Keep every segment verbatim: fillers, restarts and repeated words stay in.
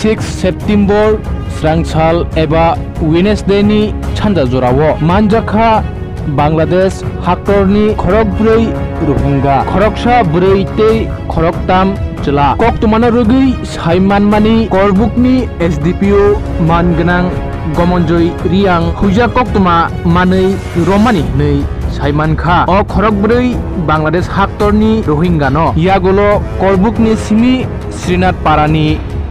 six September srangsal eba Wednesday ni sanja jorao manjakha Bangladesh haktorni khorokbrwi Rohingya, khoroksa bwrwi tei khoroktam chwla. Koktwmano rwgwi sai manmani Korbukni S D P O man gwnang Gomonjoi Riang huijak koktwma manwi romani hwnwi sai mankha. O khorokbrwi Bangladesh haktorni Rohingyano yagulo Korbukni simi Srinath Parani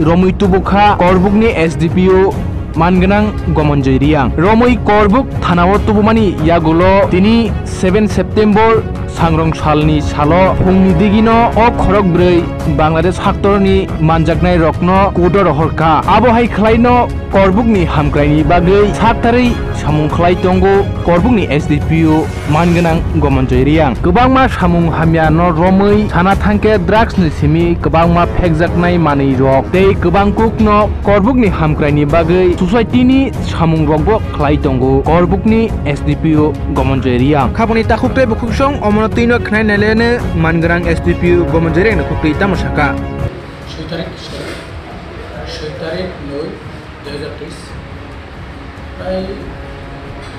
romwi tubukha Korbukni S D P O man gwnang Gomonjoi Riang. Romwi Korbuk thanao tubumani yagulo tini seven September sangrong salni salo phungni digino o khorokbrwi Bangladesh haktorni manjaknairokno kudo rohorkha. Abo hai khwlaino Korbukni hamkraini bagwi saktarwi samung khlai tongo Korbukni S D P O man gwnang Gomonjoi Riang. Kwbangma samung hamyano romwi sana thangkhe drugs ni simi kwbangma phekjaknai manwi rok tei kwbang kukno Korbukni hamkraini bagwi society ni samung rokbo khlai tongo Korbukni S D P O Gomonjoi Riang. Khaboni takhuk tei bukhuk song omono twino khnai nailene man gwnang S D P O Gomonjoi Riang ni khuk twi tamo saka. ছয় তারিখ, সরি, ছয় তারিখ নয় দুই হাজার তেইশ, প্রায়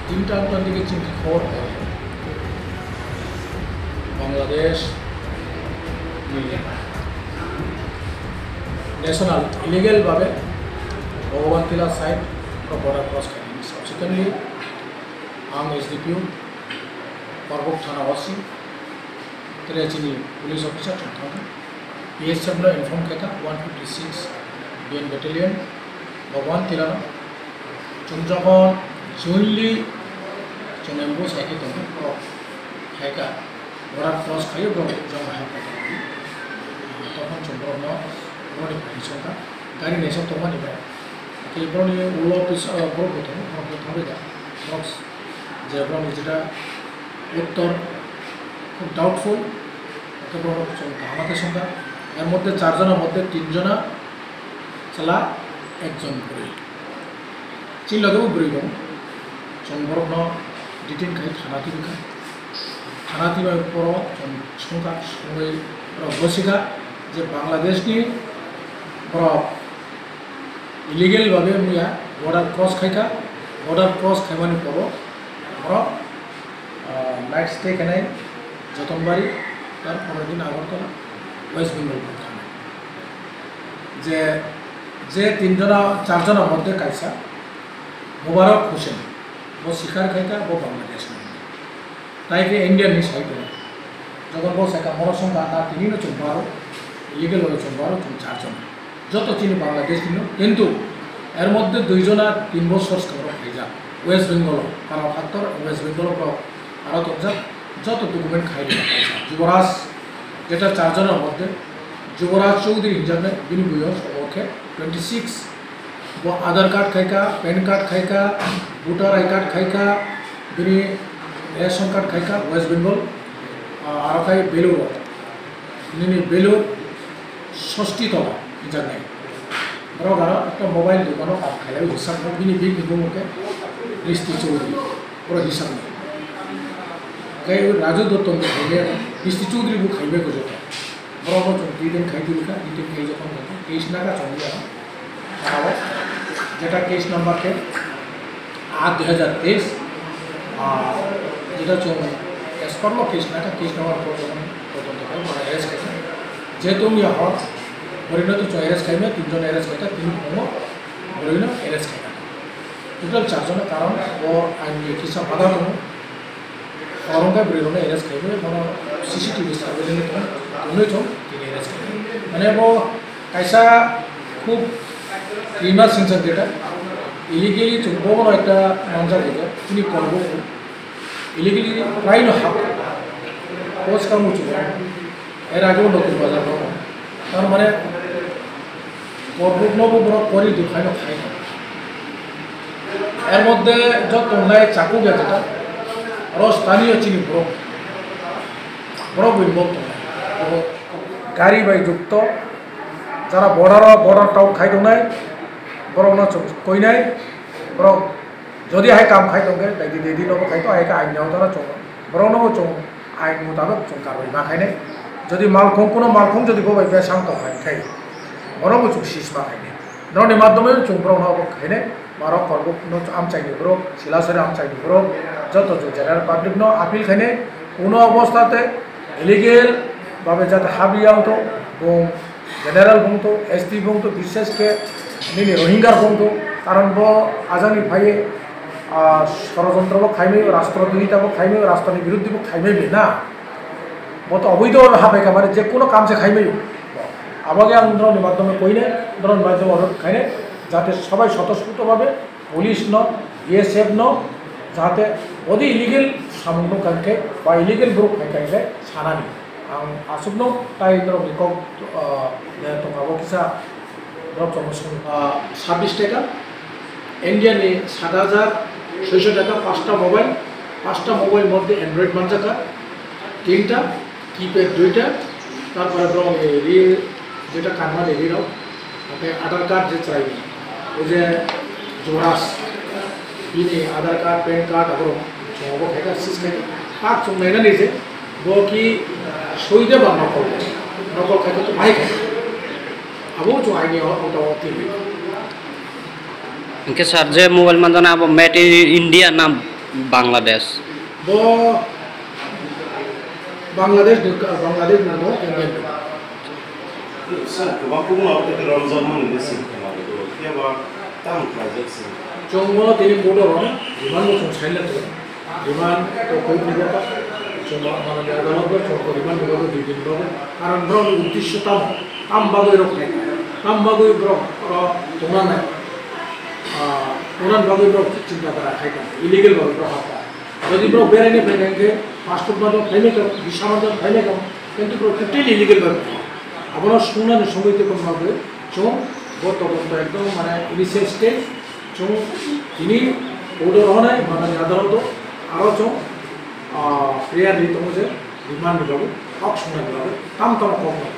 তিনটা আটটার দিকে চিন্তা খবর পাওয়া যায়। বাংলাদেশ ন্যাশনাল ইলিগেলভাবে ভগবান তিলা সাইড বর্ডার ক্রস খাইনি। সাবসিকুয়েন্টলি আং এসডিপিও পার্বক থানা OC Tere chini police officer chwng thangkha, P S F no inform khaikha, one fifty six B N battalion, Bhagwan Tilano. Chwng jokhon jointly chwng ambush hai khe tongkha, borok phaikha, border cross khaiwi borok joma hai khe tongkha. Tokhon chwng borokno, borokni phaini songkha, gari naisok tongmani borok. Tei borokni ulo pisa, borok bo tongo, borok bo thangbai da. Borok je borokni jeta uttor khub doubtful, hwnkhe borok chwng kaham khe songkha. Er moddhe char jona moddhe tin jona chwla, ekjon bwrwi. Chini loge bo bwrwi tongo. Chwng borokno detain khai thana tubikha. Thana twibai borok chwng songkha, songwi borok bwswikha je Bangladeshni borok illegal babe wngya border cross khaikha, border cross khaimani poro borok, ah, night stay khainai Jotonbari, tar pore din Agartala, West Bengal bo thangnai. Je, je tin jona, char jona moddhe kaisa Mubarak Hussain, bo sikar khaikha, bo Bangladesh ni. Tai khe India ni side o. Jokhon bo sai kha, borok songkha na tini no chwng baro, illegal o chwng baro, chwng char jon. Joto chini Bangladesh ni no, kintu er moddhe dui jona tin bosor swkang rok khaijak. West Bengal o, Kara Pattor, West Bengal o borok aro tongjak, joto document khai rwjak kaisa. Juboraj, jeta char jona moddhe, Juboraj Chowdhury hinjaknai, bini boyos omo khe twenty six. Bo Aadhaar card khaikha, pan card khaikha, voter I card khaikha, bini ration card khaikha, West Bengal, ah, aro khai Belur o. Nini Belur Sosti Tola hinjaknai. Borok aro ekta mobile dokan o kam khailai hisab no, bini bini bumung khe Risti Chowdhury, borok hisab no. Khai Raju Dotto ni khaimai, Risti Chowdhury bo khaimai ko joto. Borok no chwng detain khai tubikha, detain khai jokhon jokhon case naka chwng ya. Aro jeta case number khe aat dui hajar teis, ah, jeta chwng as per no case naka, case number four jokhon todonto khai, mane arrest khaikha. Jehetu wngya hor, bwrwi no to chwng arrest khaimai, tin jon arrest khaikha, tini phungo bwrwi no arrest khaikha. Total char jona karon bo ain ni kisa bada tongo. Hor wngkha bwrwi rokno arrest khaiwi, bono C C T V surveillance tong-, tongwi chwng tini arrest khaikha. Mane bo kaisa khub krima singsa data, illegally chwng bono ekta manjak rijak, chini korbo illegally prai no hap, post kamu chwng. Er age bo Nokul Bazar no. Tar mane, Korbuk no bo borok kori dukhaino khai. Er moddhe joto nai chakuk ya jeta, aro staniyo chini borok. Borok bo involve tongnai. Bo gari bai jukto, jara border o, border town khai tongnai, borok no chwng koinai, borok Jodi hai kam khai tongkhe, daidi daidi nobo khai to, hai khe ain ni awtaro chwng, borok nobo chwng ain mutabok chwng karwi ma khainai. Jodi malkhung, kuno malkhung jodi bo bai besang tong hai khai, bono bo chwng sis ma khainai. Norokni madhyome chwng borokno obo khainai, borok Korbuk no amchaini borok, Silasori amchaini borok, joto chwng general public no appeal khainai, kuno obostate illegal babe jate habiya wngtho, bung general bungtho, S T bungtho, bishesh khe nini Rohingya bungtho, karon bo ajani phaiye, ah, sorojontro bo khaimai, rastro duhita bo khaimai, rastro ni biruddhi bo khaimai be na. Bo to oboido habai kha, mane je kuno kam se khaimai. Abo ge ang drone ni madhyome koine, drone ni madhyome onurodh khaine, jate sabai sotosputo babe police no, B S F no, jate bodi illegal samung no khaikhe ba illegal borok khai khaikhe sanani. Ang aswkno tai norokni kok, ah, tongabo kisa borok chongmo song, ah, sabbish taka, India ni sat hajar soiso taka, pasta mobile, pasta mobile moddhe Android manjaka, tinta, keypad duita, tarpore borok ni ri, jeta kanmani ri rok, oke Aadhaar card je chwraini, o je Juvraj, bini Aadhaar card, pan card, abo rok chwng obo khaikha, sis khaikha, tak chwng nainani je, bo ki soi de ba nokol, nokol khaikha to bahai khaikha. Abo chwng aini o, o, o, twi. Hwnkhe sir, je mobile manjana abo made in India na Bangladesh? Bo Bangladesh ni, Bangladesh ni no, Indian ni. Sir, kwbang kubun abo tei Ranjan mani ni sing khema, phiya ba tamo khlaijak sir. Chwng bono tini border o, remand bo chwng saina tongo. Remand to koi ni bata, chwng manani adalat o chwng remand ni bagwi dui din bagwi. Karon borok ni uddesho tamo, tam bagwi rok khai, tam bagwi borok ro tongna nai, ah, tongna bagwi borok chinta dhara khai tong, illegal bagwi borok hapta. Jodi borok beraina phai kha hwnkhe passport ma dong phaimai kha, visa ma dong phaimai kha, kintu borok totally illegal bagwi. Abono swngnani somoi tei kono bagwi chwng bo todonto ekdom mane initial stage. Chwng tini order rohonai manani adalat o aro chwng, ah, prayer ri tongo je remand ni bagwi, kok swngnani bagwi, tam tamo kok no.